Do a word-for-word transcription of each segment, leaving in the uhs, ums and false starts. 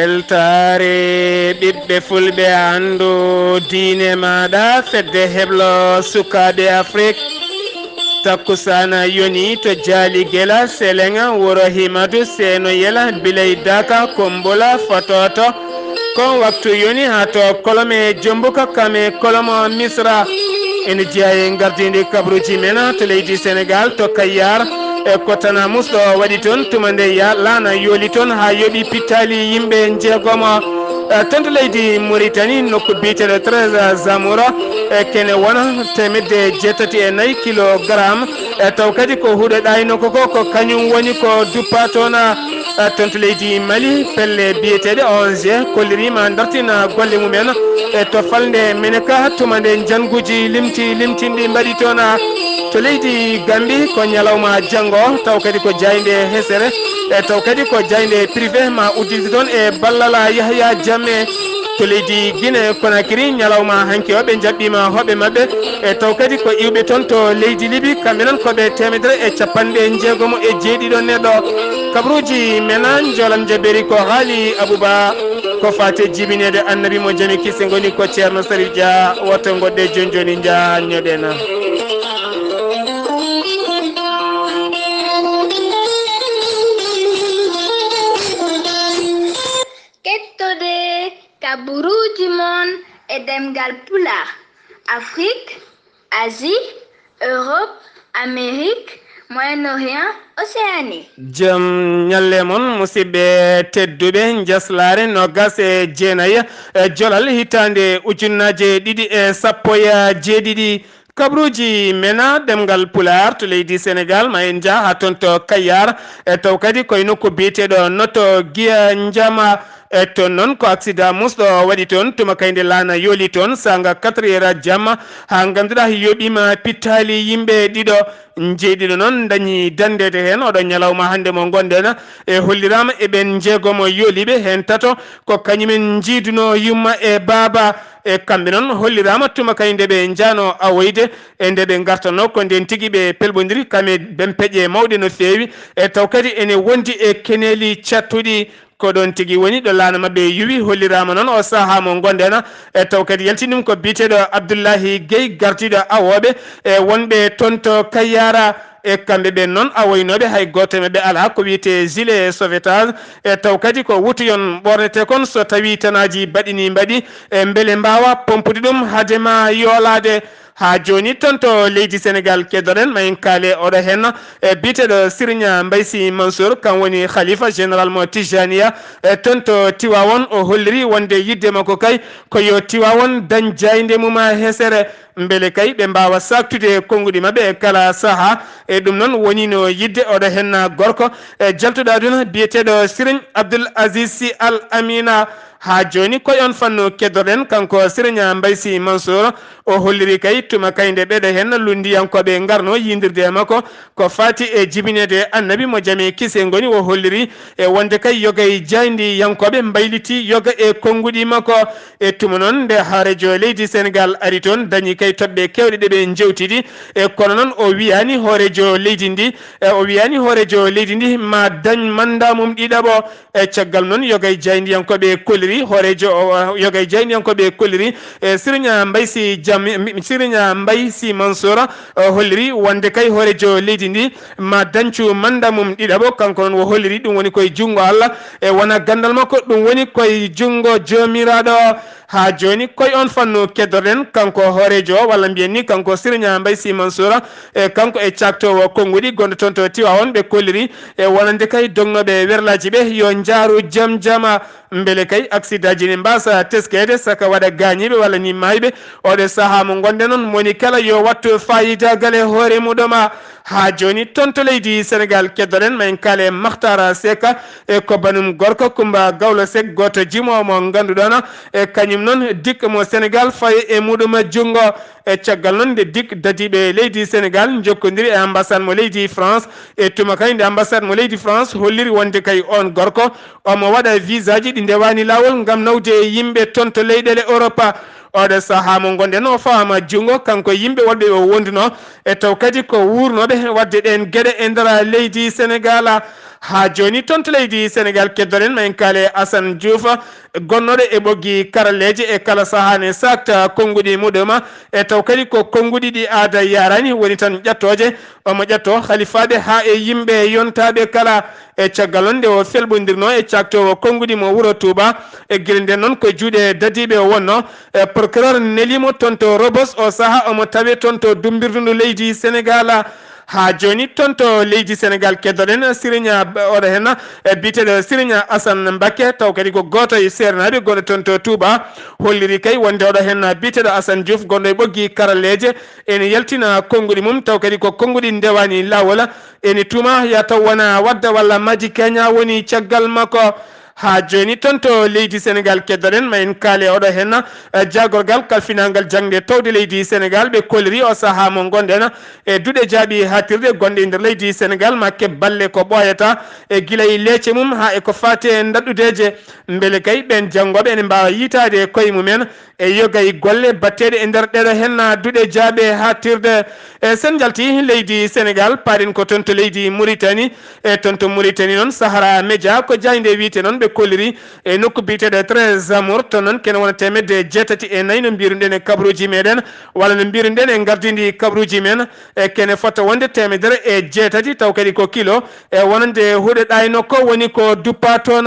Weltaare ɓiɓɓe fulɓe, anndu diine maaɗa, fedde heblo sukaaɓe Afrik. Takkusaana yoni to Jaali Gela, Seleŋa, Wuro Himadu, Seeno Yela, Bilay Daka, Kombula, Fototo. Kon waktu yoni haa to Kolome Jombuka, kame Kolomo Misra. Ene jeyaa e ngardiindi kabaruuji men to leydi Senegaal, to Kayaar. E ko tana musɗo waɗi toon tuma nde ya-, laana yooli toon haa yoɓi pittaali yimɓe njeegomo. E, toon to leydi Muritani, nokku biyeteeɗo treize Zamoura, e kene wona teemedde jeetati e nayi kilogaram. E, taw kadi ko huɗo ɗaynoko ko, ko kañum woni ko duppa toon. E, toon to leydi Mali, pelle biyeteeɗe onze kolliriima dartina golle mumen. E, to falnde Meneka, tuma nde njannguuji limti limtinɗi mbaɗi toon. To leydi Gambi, ko ñalawma janngo, taw kadi ko jaaynde hesere, e taw kadi ko jaaynde privé ma udditi toon e ballal Yahya Jammeh. To leydi Guinée Conakry, ñalawma hanki o, ɓe njaɓɓiima hoɓɓe maɓɓe, e taw kadi ko iwɓe toon to leydi Libi, kamɓe noon ko ɓe teemedere e capanɗe njeegomo e jeeɗiɗo neɗɗo. Kabaruuji men, njoolam jabeeri ko haali Abouba, ko faate jibineede Annabi mo jami kise ngoni ko Ceerno Sari Dia, woto ngoɗɗe jooni jooni njaanñoɗen. Kettode kabaruuji mon e ɗemngal Pulaar, Afrik, Asie, Europe, Amérique, Moyen-Orient, Océanie. Jam ñalle mon, musidɓe tedduɓe, njaslaare noogas e jeenayi e jolal hitaande ujunnaaje ɗiɗi e sappo e jeeɗiɗi. Kabaruuji men ɗemngal Pulaar to leydi Senegaal, ma en njah haa toon to Kayaar, e taw kadi koye nokku biyeteeɗo Noto Giya Njama. E toon noon ko accident musɗo waɗi toon, tuma kay nde laana yooli toon, saanga quatre heures jamma, haa ngannduɗaa yoɓiima pittaali yimɓe ɗiɗo. Jeeɗiɗo noon dañi danndeede heen oɗo ñalawma hannde mo ngonɗen, e holliraama e ɓeen njeegomo yooliiɓe, heen tato ko kañumen njiidunoo yumma e baaba. E kamɓe noon holliraama tuma kay nde ɓe njahnoo awoyde, e nde ɓe ngartanoo, ko ndeen tigi ɓe pelɓondiri kam e bempeƴe mawɗe no feewi, e taw kadi ene wondi e keneeli cattuɗi. Ko ɗoon tigi woni ɗo laana maɓɓe yuwi, holliraama noon o sahaa mo ngonɗen, e taw kadi yaltini ɗum ko biyeteeɗo Abdullahi Gey, gardiiɗo awooɓe e wonɓe toon to Kayaara. E kamɓe ɓeen noon, awoynooɓe, hay gooto e maɓɓe alaa ko wiyetee gilet sauvetage, e taw kadi ko wutoyon ɓoornetee kon so tawii tanaaji baɗinii mbaɗi, e mbele mbaawa pompude ɗum hade ma yoolaade. Haa jooni, toon to leydi Senegaal, keddoɗen, ma en kaale oɗo heen, e biyeteeɗo Siriña Mbaye Sy Mansour, kam woni khalifa général mo Tijaniya, e toon to Tiwaawoon. O holliri wonde yiɗde makko kay ko yo Tiwaawoon dañ jaaynde mum hesere, mbele kay ɓe mbaawa saaktude konnguɗi maɓɓe e kala sahaa. E ɗum noon woniino yiɗde oɗo heen gorko, e jaltuɗo aduna biyeteeɗo Siriñ Abdul Aziz Sy Al Amina. Haa jooni, ko e oon fannu keddoɗen kanko Siriñ Mbaye Sy Mansour. O holliri kay tuma kay nde ɓeɗo heen lunndiyankooɓe ngarnoo yiydirde e makko ko faati e jibineede Annabi mo jam e kise ngoni. O holliri e wonde kay yoga e jaayndiyankooɓe mbaylitii yoga e konnguɗi makko. E tuma noon nde hooreejo leydi Senegaal ari toon, dañi kay toɓɓe keewɗe ɗe ɓe njeewtidi. E kono noon o wiyaani hooreejo leydi ndi, e o wiyaani hooreejo leydi ndi ma dañ manndaa mum ɗiɗaɓo. E caggal noon, yoga e jaayndiyankooɓe kolliri hooreejo o, yoga e jaayndiyankooɓe kolliri, e Siriñ Mbaye Sy Jam, Siriñ Mbaye Sy Mansour, o holliri wonde kay hooreejo leydi ndi ma dañcu manndaa mum ɗiɗaɓo. Kanko noon o holliri ɗum woni koye junngo Allah, e wona ganndal makko, ɗum woni koye junngo Joomiraaɗo. Haa jooni, ko e oon fannu keddoɗen kanko hooreejo o, walla mbiyen ni kanko Siriñ Mbaye Sy Mansour, e kanko e caaktoowo konnguɗi gonɗo toon to Tiwaawoon, ɓe kolliri e wonande kay dognooɓe werlaaji ɓe yo njaaru jam jam, mbele kay aksidaaji ne mbaasa teskeede, saka waɗa gaañiiɓe walla ni maayɓe. Oɗo sahaa mo ngonɗen noon, moni kala yo wattu faayidagal e hoore muɗum. Haa jooni, toon to leydi Senegaal, keddoɗen, ma en kaale Makhtar Seck, e ko banum gorko Kumba Gawlo Seck, gooto jimoowo mo ngannduɗon, e kañum noon dik mo Senegaal fayi e muɗum junngo. E caggal noon nde dik dadiiɓe leydi Senegaal njokkondiri e ambassade mo leydi France, e tuma kay nde ambassade mo leydi France holliri wonde kay oon gorko omo waɗa visaaji ɗi ndewaani laawol ngam nawde yimɓe toon to leyɗeele Europa. Oɗo sahaa mo ngonɗen o fawama junngo, kanko yimɓe wonɓe o wonduno, e taw kadi ko wuurnooɓe waɗde ɗeen geɗe e nder leydi Senegaal. Haa jooni toon to leydi Senegaal, keddoɗen ma en kaale Assane Diouf, gonnooɗo e ɓoggi karalleeje e kala sahaa ne saakta konnguɗi muɗum, e taw kadi ko konnguɗi ɗi aada yaarani, woni tan ƴattooje, omo ƴattoo halifaaɓe haa e yimɓe yontaaɓe kala. E caggal noon nde o felɓondirnoo e caaktoowo konnguɗi mo wuro Tuuba, e gila ndeen noon ko juuɗe dadiiɓe o wonnoo, e procureur neliimo toon to Rebeuss, o sahaa omo tawee toon to dummbirdu ndu leydi Senegaal. Haa jooni toon to leydi Senegaal, keddoɗen Siriña, oɗo heen, e biyeteeɗo Siriña Assane Mbakke, taw kadi ko gooto e seernaaɓe gonɗo toon to Tuuba, holliri kay wonde oɗo heen biyeteeɗo Assane Diouf, gonɗo e ɓoggi karalleeje, ene yaltina konnguɗi mum, taw kadi ko konnguɗi ndewaani laawol, ene tuuma ya taw wona Wadda walla Madi Kenya woni caggal makko. Haa jooni toon to leydi Senegaal, keddoɗen ma en kaale oɗo heen, eh, jaagorgal kalfinaangal jaŋde towde leydi Senegaal, ɓe kolliri o sahaa mo ngonɗen e duɗe jaaɓi haaɗtirde gonɗe e nder leydi Senegaal, ma keɓ balle ko ɓooyata, e gila e leece mum haa e ko faati e ndaɗɗudeeje, mbele kay ɓeen janngooɓe ene mbaawa yiytaade e koye mumen e yoga e golle baɗteeɗe e nder ɗeeɗo heen duɗe jaaɓe haaɗtirde. E sen njalti leydi Senegaal, paaɗen ko toon to leydi Muritani. E toon to Muritani noon, Sahara Media ko jaaynde wiyte noon ɓe kolliri e nokku biyeteeɗo Treize Amours, toon noon kene wona teemedde jeetati e nayi no mbiruɗen e kabaruuji meɗen, walla no mbiruɗen e ngardiindi kabaruuji men, e kene fota wonde teemedere e jeetati, taw kadi ko kilo, e wonande huɗo ɗayno ko woni ko duppa toon.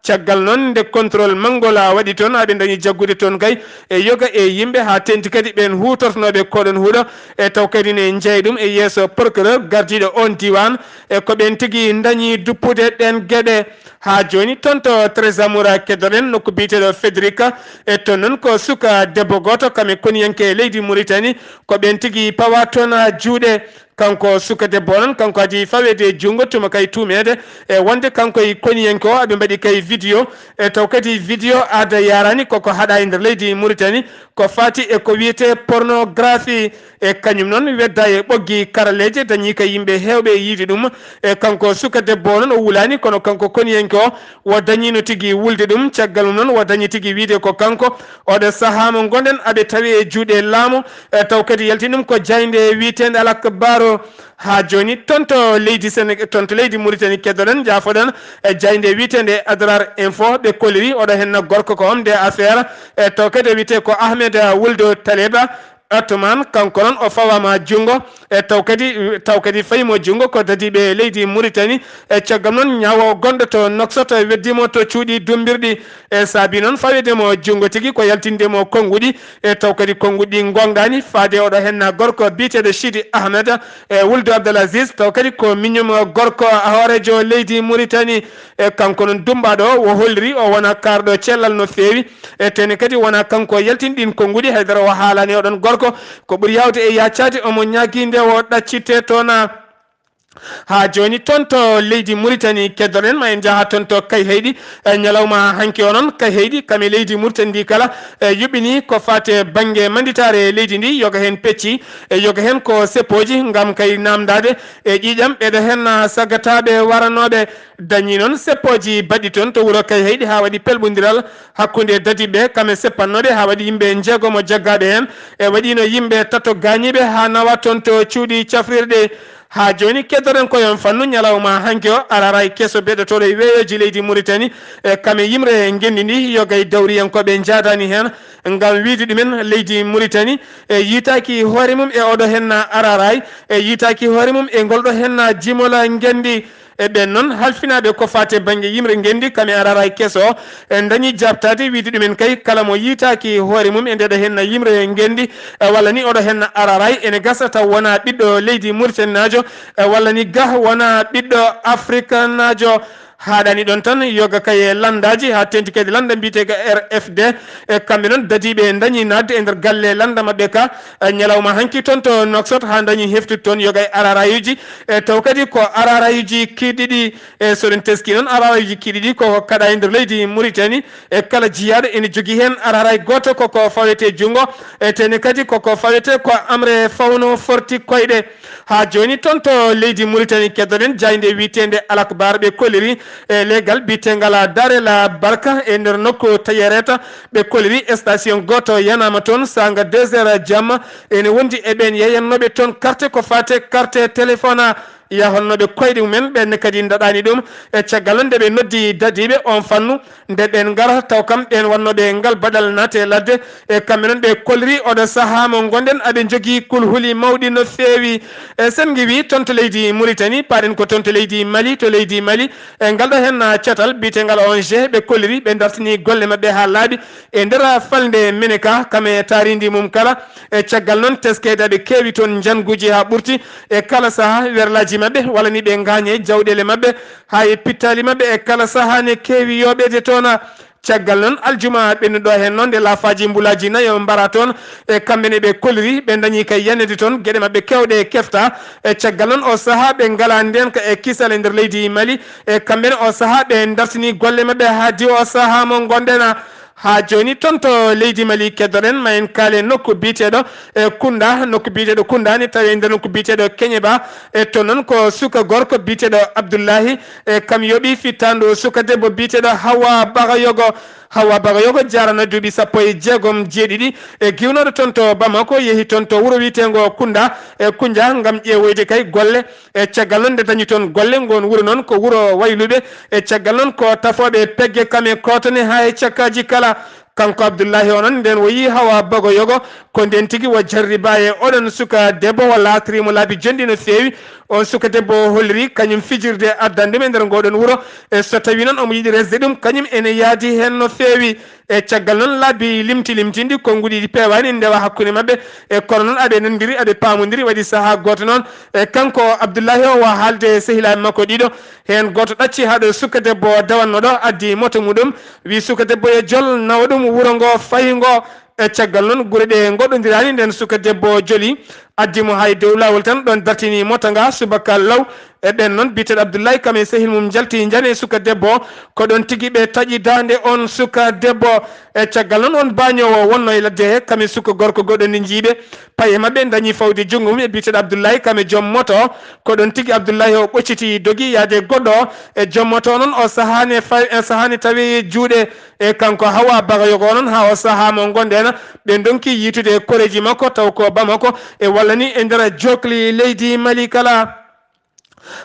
Caggal noon nde contrôle manngol a waɗi toon, aɓe ndañi jaggude toon kay e yoga e yimɓe, haa teeŋti kadi ɓeen huutortonooɓe koɗoon huɗo, e taw kadi ne njeya ɗum e yeeso procureur gardiiɗo oon diiwaan, e ko ɓeen tigi ndañi duppude ɗeen geɗe. Haa jooni toon to Treize Amours keddoɗen nokku biyeteeɗo Federica, e toon noon ko suka debbo gooto kam e koniyanke leydi Muritani, ko ɓeen tigi pawa toon juuɗe. Kanko suka debbo o noon, kanko adii faweede e junngo, tuma kay tuumeede e wonde kanko e koniyanke o aɓe mbaɗi kay vidéo, e taw kadi vidéo aada yaarani koko haɗa e nder leydi Muritani, ko faati e ko wiyetee pornographie. E kañum noon wedda e ɓoggi karalleeje, dañii kay yimɓe heewɓe e yiide ɗum. E kanko suka debbo o noon o wulaani, kono kanko koniyanke o, o dañiino tigi wulde ɗum. Caggal mum noon o dañi tigi wiyde ko kanko. Oɗo sahaa mo ngonɗen aɓe tawi e juuɗe laamu, e taw kadi yaltini ɗum ko jaaynde wiyeteende Al Akhbar. Haa jooni toon to leydi Séné-, toon to leydi Muritani keddoɗen, njaafoɗen, e jaaynde wiyeteende Adrar Info, ɓe kolliri oɗo heen gorko ko homme d'affaires, e taw kadi o wiyetee ko Ahmed Wuld Taleb Atoumane, kanko noon o fawaama junngo, e taw kadi, taw kadi fayi mo junngo ko dadiiɓe leydi Muritani, e caggal noon ñaawo gonɗo to Nouakchott weddii mo to cuuɗi dummbirɗi, e saabi noon faweede mo junngo tigi ko yaltinde mo konnguɗi, e taw kadi konnguɗi ɗi ngoongɗaani, faade oɗo heen gorko biyeteeɗo Sidi Ahmed, e Wuld Abdel Aziz, taw kadi ko miñum gorko hooreejo leydi Muritani, e kanko noon dummbaaɗo o, o holliri o wona kaarɗo cellal no feewi, e tene kadi wona kanko yaltini ɗiin konnguɗi, haydara o haalaani oɗon gorko, ko ɓuri yaawde e yaacaade omo ñaagii nde o ɗaccittee toon. Haa jooni toon to leydi Muritani keddoɗen, ma en njaha toon to Kayhayɗi, e ñalawma hanki o noon, Kayhayɗi kam e leydi Muritani ndi kala, e yuɓɓini ko faati e bannge mannditaare leydi ndi, yoga heen pecci, e yoga heen ko seppooji, ngam kay naamndaade e ƴiiƴam ɓeɗo heen saggataaɓe waranooɓe. Dañii noon seppooji baɗɗi toon to wuro Kayhayɗi haa waɗi pelɓondiral hakkunde dadiiɓe kam e seppannooɓe haa waɗi yimɓe njeegomo jaggaaɓe heen, e waɗiino yimɓe tato gaañiiɓe haa nawa toon to cuuɗi cafrirɗi. Haa jooni keddoɗen ko yon fannu ñalawma hanki o, araray keso beɗotooɗo e weeyooji leydi Muritani, e kam e yimre ngenndi ndi, yoga e dawriyankooɓe njaadaani heen, ngam wiyde ɗumen leydi Muritani, e yiytaaki hoore mum e oɗo heen araray, e yiytaaki hoore mum e ngol ɗo heen jimola ngenndi. E ɓeen noon halfinaaɓe ko faati e bannge yimre ngenndi, kam e araray keso, e ndañi jaabtaade wiyde ɗumen kay kala mo yiytaaki hoore mum e ndeɗo heen yimre ngenndi, e walla ni oɗo heen araray, ene gasa taw wona ɓiɗɗo leydi Muritaninaajo, e walla ni gah wona ɓiɗɗo Afrikanaajo. Haaɗaani ɗoon tan, yoga kay e lanndaaji, haa teeŋti kadi lannda mbiyetee ko R F D, e kamɓe noon dadiiɓe ndañi naatde e nder galle lannda maɓɓe ka, e ñalawma hanki toon to Nouakchott, haa ndañi heftude toon yoga e ararayuji, e taw kadi ko ararayuji kiiɗiɗi. E so ɗen teskii noon, ararayuji kiiɗiɗi ko kaɗa e nder leydi Muritani, e kala jiyaaɗo ene jogii heen araray gooto koko fawetee junngo, e tene kadi koko fawetee ko amre fawno forti koyɗe. Haa jooni toon to leydi Muritani keddoɗen jaaynde wiyeteende Al Akhbar ɓe kolliri e leegal biyeteengal Darel Barka e nder nokku Tayereta, ɓe kolliri station gooto yanaama toon saanga deux heures jamma, ene wondi e ɓeen yeeyannooɓe toon carte ko faati e carte téléphone. yahannooɓe koyɗe mumen, ɓeen ne kadi ndaɗaani ɗum. E caggal noon nde ɓe noddi dadiiɓe oon fannu, nde ɓeen ngara taw kam ɓeen wonnooɓe ngal baɗal naate ladde, e kamɓe noon ɓe kolliri oɗo sahaa mo ngonɗen aɓe njogii kulhuli mawɗi no feewi. E sen ngiwii toon to leydi Muritani, paaɗen ko toon to leydi Mali, to leydi Mali, e ngal ɗo heen catal biyetengal O N G, ɓe kolliri, ɓe dartini golle maɓɓe haa laaɓi e nder falnde Meneka, kam e taarindi mum kala. E caggal noon teskeede aɓe keewi toon, njannguuji haa ɓurti, e kala sahaa werlaaji maɓɓe walla ni ɓe ngaaña e jawɗeele maɓɓe, haa e pittaali maɓɓe, e kala sahaa ne keewi yooɓeede toon. Caggal noon aljuma ɓennuɗo heen noon, nde laafaaji mbulaaji nayo mbara toon, e kamɓe ne ɓe kolliri, ɓe ndañi kay yanede toon, geɗe maɓɓe keewɗe kefta. E caggal noon o sahaa ɓe ngalaa ndeenka e kisal e nder leydi Mali, e kamɓe ne o sahaa ɓe dartini golle maɓɓe haa diwa o sahaa mo ngonɗen. Haa jooni toon to leydi Mali keddoɗen, ma en kaale nokku biyeteeɗo e Kunda, nokku biyeteeɗo Kunda ne tawi e nder nokku biyeteeɗo Keñeba. E toon noon ko suka gorko biyeteeɗo Abdullahi, e kam yooɓi fittaandu suka debbo biyeteeɗo Hawa Bagayogo. Hawa Bagayogo jaarana duuɓi sappo e jeegom, jeeɗiɗi, e giwnooɗo toon to Bamako, yehi toon to wuro wiyeteengo Kunda, e Kunja ngam ƴeewoyde kay golle. E caggal noon nde dañi toon golle, ngoon wuro noon ko wuro wayluɓe. E caggal noon ko tafooɓe pegge kam e kootone haa e cakkaaji kala. Kanko Abdullahi o noon, ndeen o yii Hawa Bagoyogo, ko ndeen tigi o jarriba e oɗon suka debbo, o laatori mo laabi jonɗi no feewi. On suka debbo o holliri kañum fijirde addan ɗum e nder ngoɗon wuro. E so tawi noon omo yiɗi resde ɗum, kañum ene yaadi heen no feewi. E caggal noon laabi limti limtinɗi, konnguɗi ɗi peewaani ndewa hakkunde maɓɓe. E kono noon aɓe nanndiri, aɓe paamondiri, waɗi sahaa gooto noon. E kanko Abdullahi o, wa haalde e sehilaaɓe makko ɗiɗo. Heen gooto ɗacci haa ɗo suka debbo o dawatnoo ɗo, addi moto muɗum, wi suka debbo yo jol, nawa ɗum wuro ngo, fayi ngo. E caggal noon gure ɗe ngoɗondiraani, ndeen suka debbo o joli, addi mo haa e dow laawol tan, ɗoon dartini moto nga subaka law. E ɓeen noon biyeteeɗo Abdullahi kam e sehil mum njalti njani e suka debbo o, ko ɗoon tigi ɓe taƴi daande on suka debbo. E caggal noon on baañoowo wonnoo e ladde he, kam e suka gorko goɗɗo nde njiiɓe. Paye maɓɓe dañi fawde junngo mum e biyeteeɗo Abdullahi kam e joom moto o. Ko ɗoon tigi Abdullahi o ɓocciti dogi yaade goɗɗo o. E joom moto o noon o sahaani e faw-, e sahaani tawi juuɗe e kanko Hawa Bagayogo o noon haa o sahaa mo ngonɗen. Ɓe ndonki yiitude koreeji makko taw ko Bamako e walla ni e nder jookli leydi Mali kala.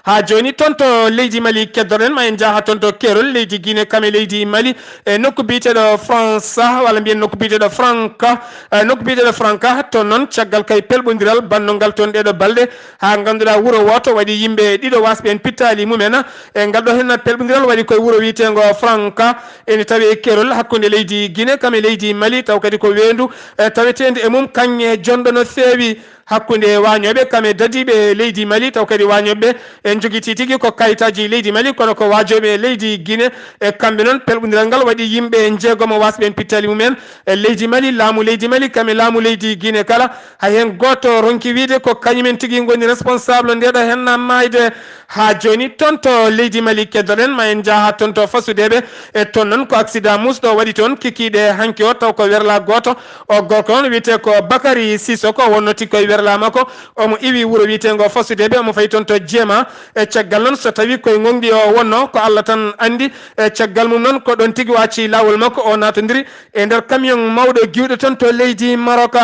Haa jooni toon to leydi Mali keddoɗen, ma en njaha toon to keerol leydi Guinée kam e leydi Mali, e nokku biyeteeɗo France walla mbiyen nokku biyeteeɗo Franka. E nokku biyeteeɗo Franka toon noon caggal kay pelɓondiral bannongal toon ɗeeɗo balɗe, haa ngannduɗaa wuro wooto waɗi yimɓe ɗiɗo waasɓe en pittaali mumen. E ngal ɗo heen pelɓondiral waɗi koye wuro wiyeteengo Franka, ene tawi e keerol hakkunde leydi Guinée kam e leydi Mali, taw kadi ko weendu, e, taweteendu e mum kaŋŋe jonɗo no feewi. Hakkunde waañooɓe kam e dadiiɓe leydi Mali, taw kadi waañooɓe en njogitii tigi ko kayitaaji leydi Mali, kono ko waajooɓe leydi Guinée. E kamɓe noon, pelɓondiral ngal waɗi yimɓe njeegomo waasɓe en pittaali mumen e leydi Mali, laamu leydi Mali kam e laamu leydi Guinée kala. Hay heen gooto ronki wiyde ko kañumen tigi ngoni responsable ndeeɗo heen maayde. Haa jooni toon to leydi Mali keddoɗen, ma en njaha toon to fasudeeɓe. E toon noon ko accident muusɗo waɗi toon kikiiɗe hanki o, taw ko werla gooto. O gorko noon wiyetee ko Bakary Sissoko, wonnoo tigi koye werla makko. Omo iwi wuro wiyeteengo Fasudeeɓe, omo fayi toon to Jeema. E caggal noon, so tawi koye gonɗi o wonnoo, ko Allah tan anndi. E caggal mum noon, ko ɗoon tigi o acci laawol makko, o naatondiri e nder camion mawɗo giwɗo toon to leydi Maroc.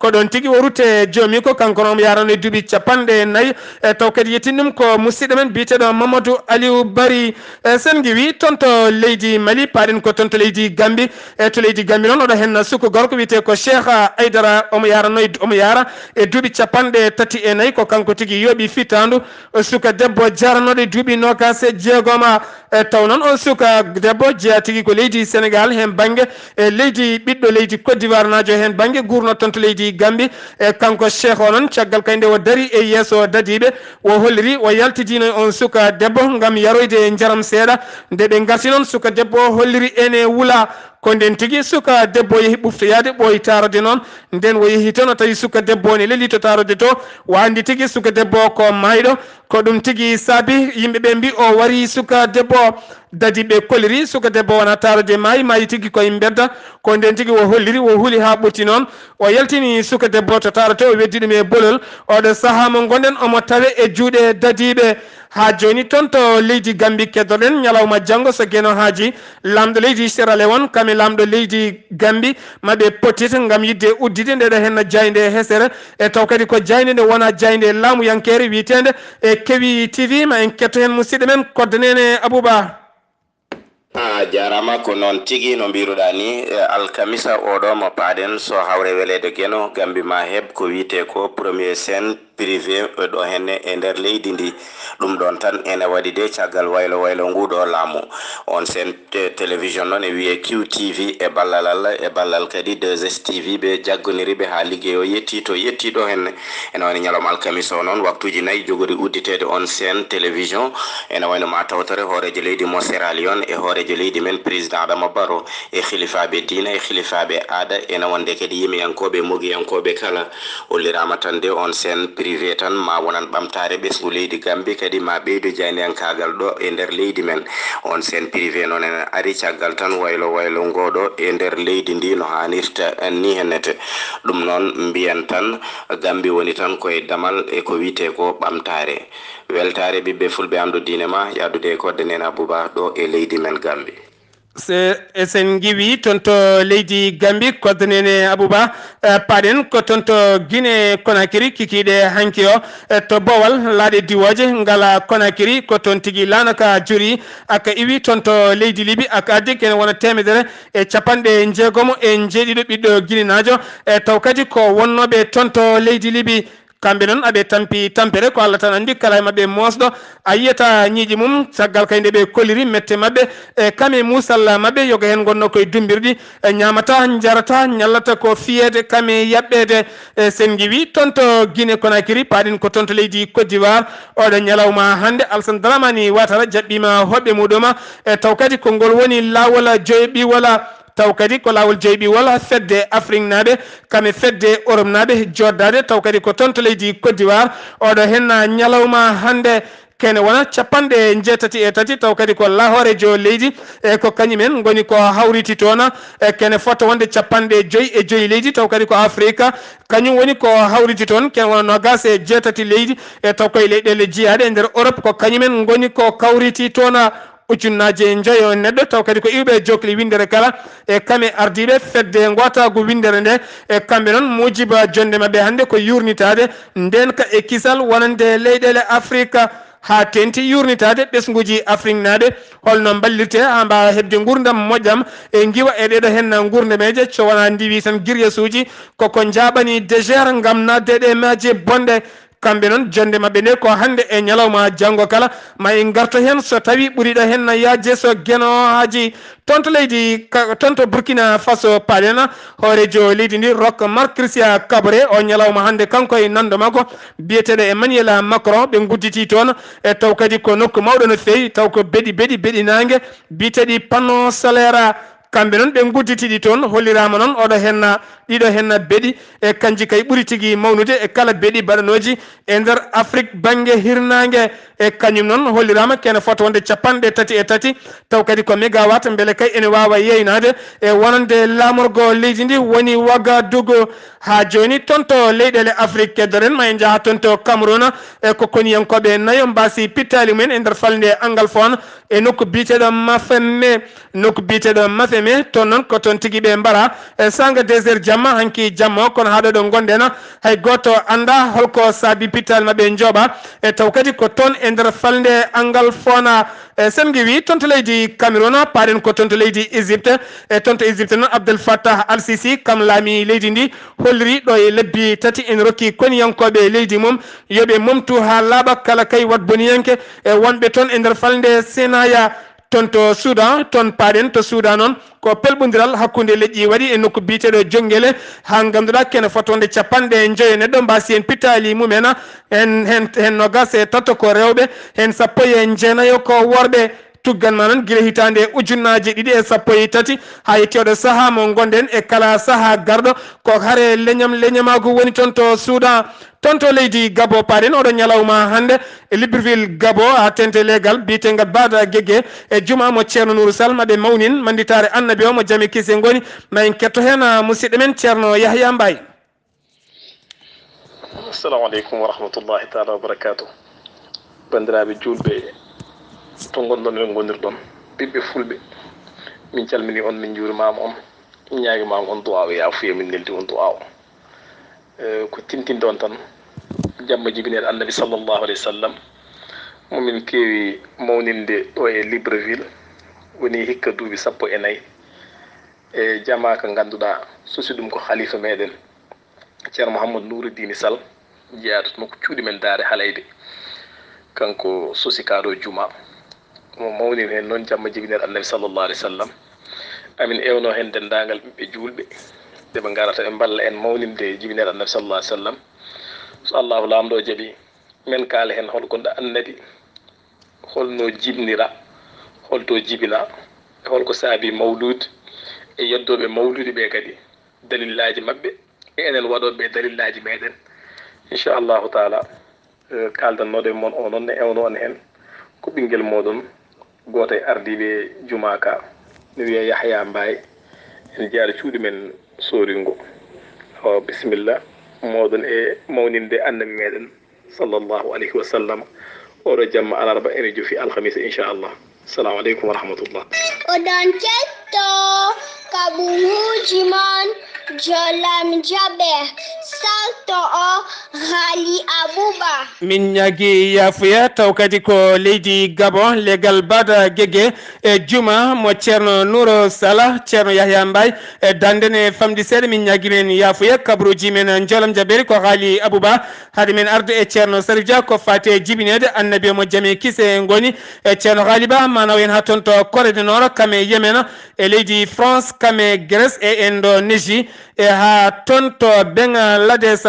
Ko ɗoon tigi o rutte joomi ko kanko noon omo yaarano e duuɓi capanɗe nayi. E taw kadi yettin ɗum ko musidɗo men biyeteeɗo Mamadou Aliou Bari. E sen ngiwi toon to leydi Mali, paaɗen ko toon to leydi Gambi. E to leydi Gambi noon, oɗo heen suka gorko wiyetee ko Cheikh Aydara, omo yaarano e, omo yaara e duuɓi capanɗe tati e nayi, ko kanko tigi yooɓi fittaandu suka debbo jaaranooɗo e duuɓi noogaas e jeegom. E taw noon on suka debbo jeyaa tigi ko leydi Sénégal heen bannge, e leydi ɓiɗɗo leydi Côte d'Ivoire naajo heen bannge, guurnoo toon to leydi Gambi. E kanko Cheikh o noon, caggal kay nde o dari e yeeso dadiiɓe, o holliri o yaltidiino e on suka debbo ngam yaroyde njaram seeɗa. Nde ɓe ngarti noon, suka debbo o holliri ene wula. Ko ndeen tigi suka debbo yehi ɓuftoyaade, ɓooyi taarode noon. Ndeen o yehi toon, o tawi suka debbo ne lelii to taarode to. O anndi tigi suka debbo o ko maayɗo. Ko ɗum tigi saabi yimɓe ɓe mbi o wari suka debbo o. Dadiiɓe kolliri suka debbo wona taarode maayi, maayi tigi koye mbedda. Ko ndeen tigi o holliri, o huli haa ɓurti noon. O yaltini suka debbo to taarode, o weddi ɗum e bolol. Oɗo sahaa mo ngonɗen, omo tawe e juuɗe dadiiɓe. Haa jooni, toon to leydi Gambi, keddoɗen ñalawma janngo so Geno haaji, laamɗo leydi Sierra Leone, kam e laamɗo leydi Gambi, ma ɓe pottit ngam yiɗde uddide nde ɗo henna jaaynde hesere, e taw kadi ko jaaynde nde wonaa jaaynde laamuyankeere wiyeteende e Kewi T V. Ma en ketto heen musidɗo men Kodde Neene Abouba. A jarama. Ko noon tigi no mbiruɗa ni, e alkamisa oɗo mo paaɗen, so hawre weleede Geno, Gambi ma heɓ ko wiyete ko premier scène privé ɗo henne e nder leydi ndi. Ɗum ɗon tan ene waɗi de caggal waylo waylo nguɗo laamu. On scène te- télévision noon e wiye Q T V e ballal Allah, e ballal kadi deux S T V, ɓe jaggoniri ɓe haa liggey o yetti to yetti ɗo henne. Ene wayno ñalawma alkamisa o noon, waktuuji nayi jogori udditeede on scène télévision. Ene wayno ma tawtore hooreejo leydi mo Sierra Leone e hooreejo leydi men président Adama Barrow, e hilifaaɓe diina e hilifaaɓe aada, ene wonde kadi yimiyankooɓe e mogiyankooɓe kala. Holliraama tan de on scène privé tan ma wonan ɓamtaare ɓesngu leydi Gambi, kadi ma ɓeydu jaayndiyankaagal ɗo e nder leydi men. On scène privé noon ene ari caggal tan waylo waylo ngoɗo e nder leydi ndi no haanirta ni hennete. Ɗum noon mbiyen tan Gambi woni tan koye damal e ko wiyete ko ɓamtaare. Weltaare ɓiɓɓe fulɓe, am ɗo diine ma yaadude e Kodde Neene Abouba ɗo e leydi men Gambi. Se e sen ngiwi toon to leydi Gambi, Kodde Neene Abouba, eh, paaɗen ko toon to Guinée Conakry, kikiiɗe hanki o, eh, to Bowal, laaɗe diwooje ngala Conakry, ko toon tigi laana ka juri, aka iwi toon to leydi Libi, aka addi kene wona teemedere e capanɗe njeegomo e njeeɗiɗo ɓiɗɗo Guinée naajo, e taw kadi ko wonnooɓe toon to leydi Libi. Kamɓe noon aɓe tampi tampere, ko Allah tan anndi kala e maɓɓe moosɗo. A yiyata ñiiƴe mum, caggal kay nde ɓe kolliri mette maɓɓe, e kame muusal maɓɓe, yoga heen ngonno koye dummbirɗi, e ñaamata, njarata, ñallata ko fiyeede, kame yaɓɓeede. E sen ngiwi toon to Guinée Conakry, paaɗen ko toon to leydi Côte d'Ivoire. Oɗo ñalawma hannde, Alassane Dramane Ouattara jaɓɓiima hoɓɓe muɗum, e taw kadi ko ngol woni laawol joyɓiwol. Taw kadi ko laawol joyɓiwol fedde Afriknaaɓe, kam e fedde Oropnaaɓe jooɗdaade, taw kadi ko toon to leydi Côte d'Ivoire. Oɗo henna ñalawma hannde kene wona capanɗe njeetati e tati, taw kadi ko lahooreejo leydi, e ko kañumen ngoni ko hawriti toon, e kene fota wonde capanɗe joyi e joyi leydi, taw kadi ko Afrika, kañum woni ko hawriti toon, kene wona noogaas e jeetati leydi, e taw koye leyɗeele jeyaaɗe e nder Europe, ko kañumen ngoni ko kawriti toon. Ujunnaaje njoyo neɗɗo, taw kadi ko iwɓe jokli winndere kala, e kame ardiiɓe fedde ngootaagu winndere nde, e kamɓe noon muujiba jonnde maɓɓe hannde ko yuurnitaade ndeenka e kisal wonande leyɗeele Afrika, haa teeŋti yuurnitaade ɓesnguuji Afriknaaɓe, holno mballirtee haa mbaawa heɓde nguurndam moƴƴam, e ngiwa e ɗeeɗo henna nguurndameeje, so wonaa ndiwi tan giryesuuji, koko njaaɓani DGR ngam naatde e ɗe maaje bonɗe. Kamɓe noon, jonnde maɓɓe nde ko hannde e ñalawma janngo kala, ma en ngarto heen so tawii ɓuriiɗo heen na yaajde so Geno haaji. Toon to leydi ka, toon to Burkina Faso, paaɗen hooreejo leydi ndi, Roch Marc Christian Kaboré, o ñalawma hannde, kanko e nanndo makko biyeteeɗo Emmanuel Macron, ɓe ngudditi toon, e taw kadi ko nokku mawɗo no feewi, taw ko beɗi, beɗi, beɗi naange, biyeteeɗi panneau solaire. Kamɓe noon ɓe ngudditi ɗi toon, holliraama noon oɗo henna, ɗiɗo henna beɗi, e kanji kay ɓuri tigi mawnude e kala beɗi baɗanooji e nder Afrik bannge hirnaange. E kañum noon holliraama kene fota wonde capanɗe tati e tati, taw kadi ko megawatt, mbele kay ene waawa yeynaade e wonande laamorgo leydi ndi woni Wagadugu. Haa jooni toon to leyɗeele Afrik keddoren, ma en njaha toon to Cameroun, e ko koniyankooɓe nayo mbaasi pittaali mumen e nder falnde Anglophone e nokku biyeteeɗo Mafeme. Nokku biyeteeɗo Mafeme, toon noon ko toon tigi ɓe mbara. E saanga deux heures jamma, hanki jamma o, kono haa ɗo ɗo ngonɗen, hay gooto anndaa holko saabi pittaali maɓɓe njooɓa. E taw kadi ko toon e nder falnde Anglophone. E sen ngiwi toon to leydi Cameroun, paaɗen ko toon to leydi Égypte. E toon to Égypte noon, Abdel Fattah Al Sisi, kam laami leydi ndi, holliri ɗo e lebbi tati ene rokki koniyankooɓe leydi mum yo ɓe momtu haa laaɓa kala kay waɗboniyanke e wonɓe toon e nder falnde Senaya. Toon to Soudan, toon paaɗen to Soudan noon, ko pelɓondiral hakkunde leƴƴi waɗi e nokku biyeteeɗo Jonngele, haa ngannduɗaa kene fota wonde capanɗe njoyo neɗɗo mbaasi heen pittaali mumen, heen, heen, heen noogaas e tato ko rewɓe, heen sappo e jeenayo ko worɓe. Tuggan ma noon gila hitaande ujunnaaje ɗiɗi e sappo e tati haa yetti oɗo sahaa mo ngonɗen, e kala sahaa garɗo ko hare leñam leñamaagu woni toon to Soudan. Toon to leydi Gabo, paaɗen oɗo ñalawma hannde e Libreville, Gabo, haa teeŋti leegal biyeteeŋgal Bada Gege e juma mo Ceerno Nuuru Sal, ma ɓe mawnin mannditaare Annabi o mo jam e kiise ngoni. Ma en ketto heen, ah, musidɗo men Ceerno Yahya Mbaye. Assalamu aleykum wa rahmatullahi taala wa barakatuh. Banndiraaɓe juulɓe, to ngonɗon e ngonirɗon, ɓiɓɓe fulɓe, min calminii on, min njuurimaama on, ñaagimaama on du'aaw e yaafuya, min neldi on du'aaw. Eh, ko tintinde on tan, jamma jibinere Annabi sallallahu alayhi wa sallam, mo min keewi mawninde ɗo e Libreville, woni hikka duuɓi sappo e nayi, e jamaa ka ngannduɗaa sosi ɗum ko halifa meɗen, Ceerno Mouhamadou Nourou Dini Sall, jeyaaɗo to nokku cuuɗi men Daare Halayde. Kanko sosi kaa ɗo juma. Mo mawnini heen noon jamma jibinere Annabi sallallahu alayhi wa sallam. Amin ewno heen denndaangal ɓiɓɓe juulɓe, nde ɓe ngarata ɓe mballa en mawninde jibinere Annabi sallallahu alayhi wa sallam. So Allahu Laamɗo jaɓi, men kaala heen hol ko Annabi, holno jibnira, holto jibina, hol ko saabi mawluud, e yeddooɓe mawluudi ɓe kadi, dalillaaji maɓɓe, e enen waɗooɓe dalillaaji meɗen. Inchallahu taala, eh, kaaldannoɗo e mon o noon ne ewno on heen, ko ɓinngel moɗon, gooto e ardiiɓe juma ka, ne wiyee Yahya Mbaye, en jaari cuuɗi men Sooringo. Awa, bisimilla, moɗon e mawninde Annabi meɗen, sallallahu alayhi wa sallam. Oɗo jamma alarba ene jofi alhamisa, inchallah. Assalamu aleykum wa rahmatullah. Oɗon ketto kaɓuuji mon, jolam jaɓe, salto o Ghali Abouba. Min ñaagi yaafuya, taw kadi ko leydi Gabon, legal Bada Gege, e juma mo Ceerno Nouro Salah, Ceerno Yahya Mbaye, e dande ne famɗi seeɗa, min ñaagi men yaafuya, kabaruuji men jolam jaɓeeri ko Ghali Abouba, haade men arde e Ceerno Sarif Dia ko faati e jibineede Annabi mo jam e kise ngoni, e Ceerno Ghali Ba, manaw en haa toon to Corée du Nord, kam e Yemen, e leydi France, kam e Grèce, e Indonésie, e haa toon to Bangladesh.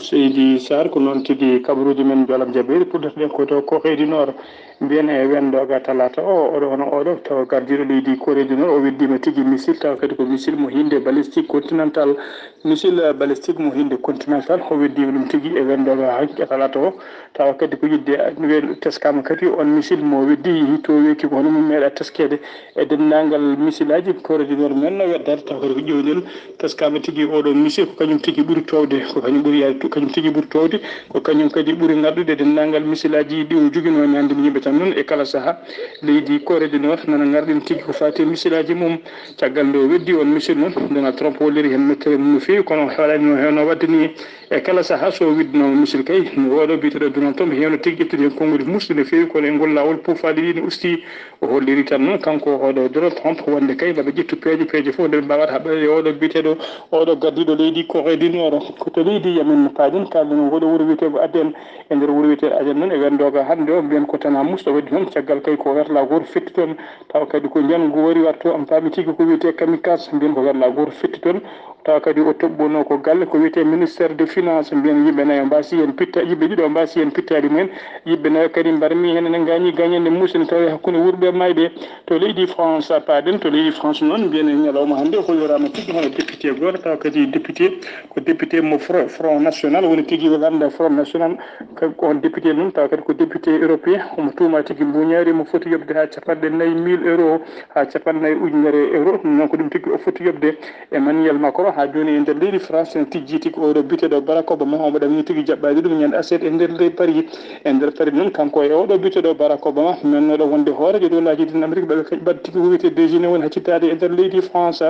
Seydi Sarr, ko noon tigi, kabaruuji men jolam jaɓeeri puɗɗotoɗen ko to Corée du Nord. Mbiyen e wendooga talaata o, oɗo hono oɗo, tawa gardiiɗo leydi Corée du Nord, o weddiima tigi missile, tawa kadi ko missile mo hinnde balistique continental. Missile balistique mo hinnde continental, o weddiima ɗum tigi e wendooga hanki e talaata o, tawa kadi ko yidde, we-, teskaama kadi on missile mo weddi, yehi to weeki ko hono mum meeɗa teskeede e denndaangal missile aji Corée du Nord men no weddata, tawa kadi ko ƴeewndel teskaama tigi oɗo missile, ko kañum tigi ɓuri toowde, ko kañum ɓuri yaade, kañum tigi ɓuri toowde, ko kañum kadi ɓuri ngarɗude denndaangal missile aji ɗi o joginoo ñaande yimɓe tan noon e kala saha. Leydi Corée du Nord nana ngarɗin tigi ko faati e missile aji mum. Caggal nde o weddi on missile noon, Donald Trump holliri heen mettere mum no feewi, kono o heewaani no heewno waɗde ni. E kala saha so widdinooma missile kay, oɗo biyeteeɗo Donald Trump heewno tigi ƴettude heen konnguli musɗi no feewi, kono e ngol laawol puufaali ɗi ne usti. O holliri tan noon, kanko oɗo Donald Trump, wonde kay maɓe ƴettu peeje, peeje fof nde ɓe mbaawata haɓɓade e oɗo biyeteeɗo, oɗo gardiiɗo leydi Corée du Nord. Ko to leydi Yemen no paaɗen, kaalden oɗo wuro wiyeteego Aden. E nder wuro wiyeteeɗo Aden noon, e wendooga hannde o, mbiyen ko tanaa musɗo waɗi toon, caggal kay ko werla gooto fetti toon, tawa kadi ko njanngu wari wattu, on paami tigi ko wiyetee kamikaze, mbiyen ko werla gooto fetti toon, tawa kadi o toɓɓunoo ko galle ko wiyetee ministère de finance, mbiyen yimɓe nayo mbaasi heen pitta-, yimɓe ɗiɗo mbaasi heen pittaali mumen, yimɓe nayo kadi mbarmi heen ene ngaañi gaañannde muusde ene tawee hakkunde wuurɓe e maayɓe. To leydi France paaɗen, to leydi France noon, mbiyen e ñalawma hannde o hoyoraama tigi hono député gooto, tawa kadi député ko député mo Fro-, Front National, woni tigi ko ngannduɗaa Front National, ka-, ko on député noon, tawa kadi ko député européen, omo tuuma tigi mbuuñaari mo foti yoɓde haa capanɗe nayi mille euro, haa capanɗe nayi ujunere euro, ɗum noon ko ɗum tigi o foti yoɓde. Emmanuel Macron, haa jooni e nder leydi France, ene tijjii tigi oɗo biyeteeɗo Barack Obama, omo ɗamini tigi jaɓɓaade ɗum ñande aset e nder leydi Paris. E nder Paris noon, kanko e oɗo biyeteeɗo Barack Obama, mennooɗo wonde hooreejo dowlaaji ɗin Amérique, ɓe kañ mbaɗi tigi ko wiyetee déjeuner woni haccittaade e nder leydi France.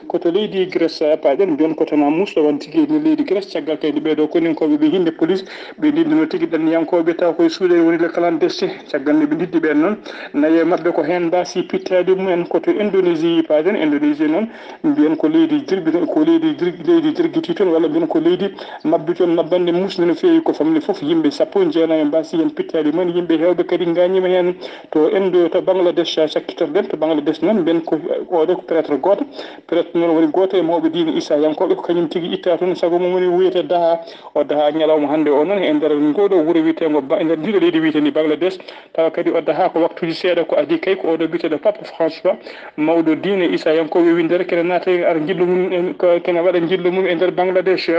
Ko to leydi Grèce paaɗen, jooni ko tanaa musɗo won tigi e nder leydi Grèce, caggal kay nde ɓeeɗo koninkooɓe ɓe hinnde police, ɓe ndinndino tigi ɗanniyankooɓe taw koye suuɗe woni le clandestin, caggal nde ɓe ndiddi ɓeen noon, nayo e maɓɓe ko heen mbaasi pittaali mumen. Ko to Indonésie paaɗen, Indonésie noon, mbiyen ko leydi jirbi-, ko leydi jir-, leydi jirgitii toon, walla mbiyen ko leydi mabbi toon, mabbannde musde no feewi, ko famɗi fof, yimɓe sappo e jeenayo mbaasi heen pittaali mumen, yimɓe heewɓe kadi ngaañiima heen. To Indo, to Bangladesh, cakkitorɗen to Bangladesh noon, mbiyen ko oɗo ko prêtre gooto, prêtre noon woni gooto e mawɓe diine Isayankooɓe, ko kañum tigi itta toon, sago mum woni wiyetee daha, o daha ñalawma hannde o noon e nder ngooɗo wuro wiyeteengo Ba-, e nder ndiiɗo leydi wiyeteendi Bangladesh, tawa kadi o daha ko waktuuji seeɗa ko adii kay ko oɗo biyeteeɗo Papa François, mawɗo diine Isayankooɓe winndere kene naata e ara njillu mum en, ko kene waɗa njillu mum e nder Bangladesh.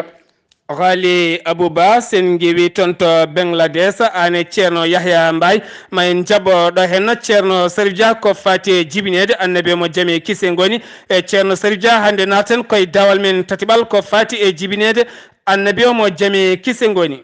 Ghali Abouba, sen ngewi toon to Bangladesh, aan e Ceerno Yahya Mbaye, ma en njaɓo ɗo heen Ceerno Sarif Dia ko faati e jibineede Annabi mo jam e kise ngoni. E Ceerno Sarif Dia, hannde naaten koye dawal men tatiɓal ko faati e jibineede Annabi mo jam e kise ngoni.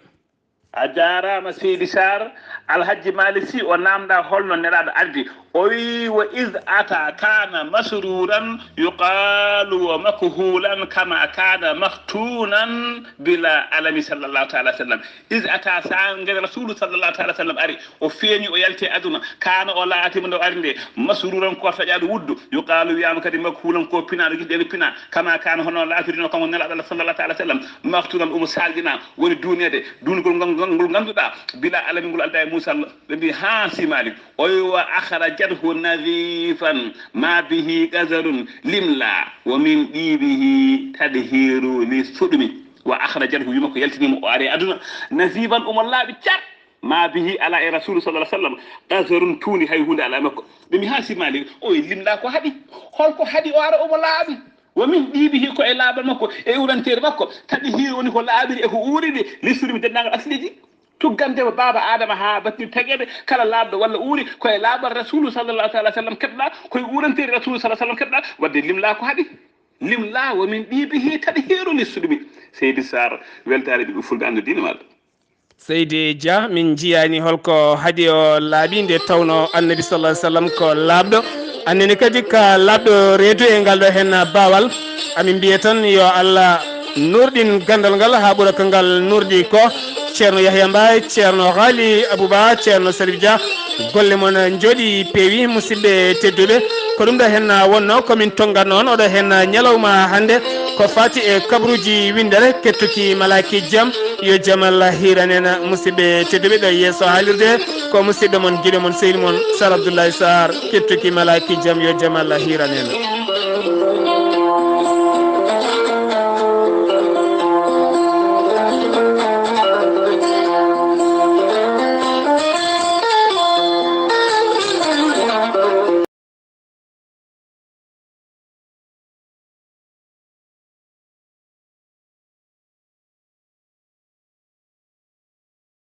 A jaaraama seydi Sarr. Alhajji Maalik Si o naamndaa holno Nelaaɗo ardi, o wii: "Wa iz ata kana masruran yuqalu wa makhulan kama kana maktunan bila alami sallallahu taala wa sallam." Iz ata, sangere Rasulu sallallahu taala wa sallam ari, o feeñi, o yalti e aduna. Kana, o laatima nde o ari nde, masruran, ko taƴaaɗo wuddu, yuqalu, wiyaama kadi makhulan, ko pinaaɗo, gite ɗe pina, kama kana, hono laatirino kanko Nelaaɗo Allah sallallahu taala wa sallam, maktunan, omo salɗina, woni duuneede, duunugol ngol, ngol, ngol ngannduɗaa, bila alami, ngol aldaa e muusal. Ɓe mbi: "Ha Si Maalik." O wi: "Wa akhrajathu nazifan ma bihi qazarun limla wa min dibihi tadhiru li sudumi." Wa akhrajathu, wima ko yaltinimo, o ari e aduna, nazifan, omo laaɓi car, ma bihi, ala e Rasulu sallallahu alaihi wasallam, qazarun, tuundi, hay hunde ala e makko. Ɓe mbi: "Ha Si Maalik, o wi limla, ko haɗi? Holko haɗi o ara omo laaɓi?" Wa min dibihi, ko e laaɓal makko, e uranteeri makko, tadhiru, woni ko laaɓiri e ko uuriri, li sudumi, denndaangal asliiji. Tuggande mo baaba Adama haa battinɗo tageede, kala laaɓɗo walla uuri, ko e laaɓal Rasulu sallallahu taala wa sallam keɓɗa, ko e uranteeri Rasulu sallallahu sallam keɓɗa, wadde limla ko haɗi. Limla wa min dibihi tadhiru li sudumi. Seydi Sarr, weltaare ɓiɓɓe Fulɓe, anndu diine maɗa. Seydi Dia, min njiyaani holko haɗi o laaɓi nde tawno Annabi sallallahu alaihi wasallam ko laaɓɗo. Annene kadi ka laaɓɗo reedu e ngal ɗo hen baawal. Amin mbiya tan yo Allah nurɗin gandal ngal haa ɓura ka ngal nurɗi ko. Ceerno Yahya Mbaye, Ceerno Ghali Abouba, Ceerno Salif Dia, golle mon njooɗi, peewi, musidɓe tedduɓe. Ko ɗum ɗo hen wonno ko min tongatno on oɗo hen ñalawma hannde, ko faati e kabaruuji winndere, kettuki malaaki jam, yo jam Allah hiiran en. Musidɓe tedduɓe, ɗo yeeso haalirde ko musidɗo mon, giɗo mon, sehil mon, Sar Abdoulaye Sarr, kettuki malaaki jam, yo jam Allah hiiran en.